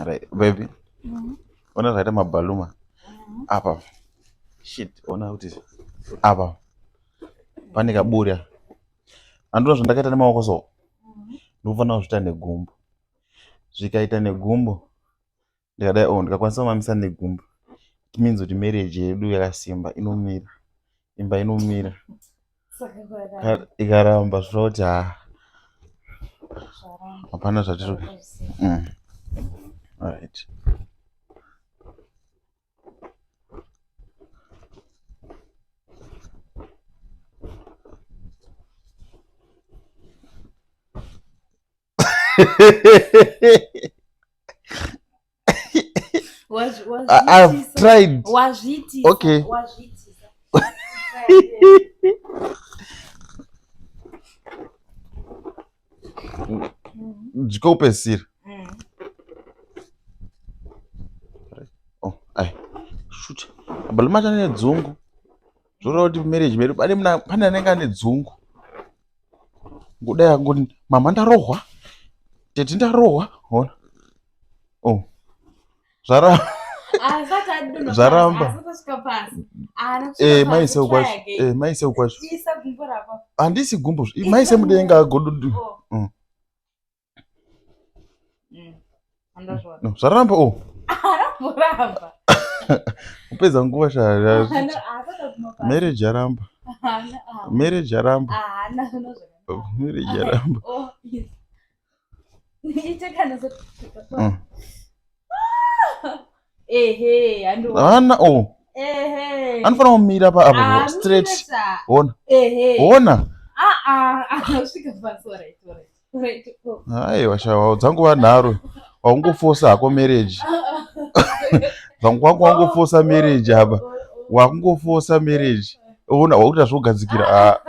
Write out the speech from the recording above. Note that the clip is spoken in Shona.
Right, baby. Ona zvaita mabhaluma. Apa. Shit, ona kuti apa pane kaburi apa. Andona zvandakaita nemaoko so. Ndinofanira kuzviita negumbo. Zvikaita negumbo ndikadai oh ndikakwanisa kumamisa negumbo. It means kuti marriage yedu yakasimba inomira. Imba inomira. Ikaramba zvoreva kuti haa hapana zvatiri. Alright. I've tried. Wazviitisa. Okay. Wazviitisa. Ndikopedzisira. Oh, ai. Shoot. Baluma chane dzungu. Zvoreva kuti marriage medu pane pane anenge ane dzungu. Kudai angoti mama ndarohwa. Tete ndarohwa. Hona. Oh. Zvaramba. Zvaramba. Eh, maise ukwacho. Eh, maise ukwacho. Handisi gumbo. Maise mudenga godo. Oh. No, zvaramba oh. Aramboramba. Kupedza nguva sha. Marriage yaramba. Marriage yaramba. Marriage yaramba. Oh, yes. Hana oh. Anofanira kumira pa apo straight. Ona. Ona. Aiwa shawa dzanguva nharo. Wakungofosa hako marriage. Dzangu wangu wangofosa marriage apa. Wakungofosa marriage. Ona wakuita zvogadzikira. Ah.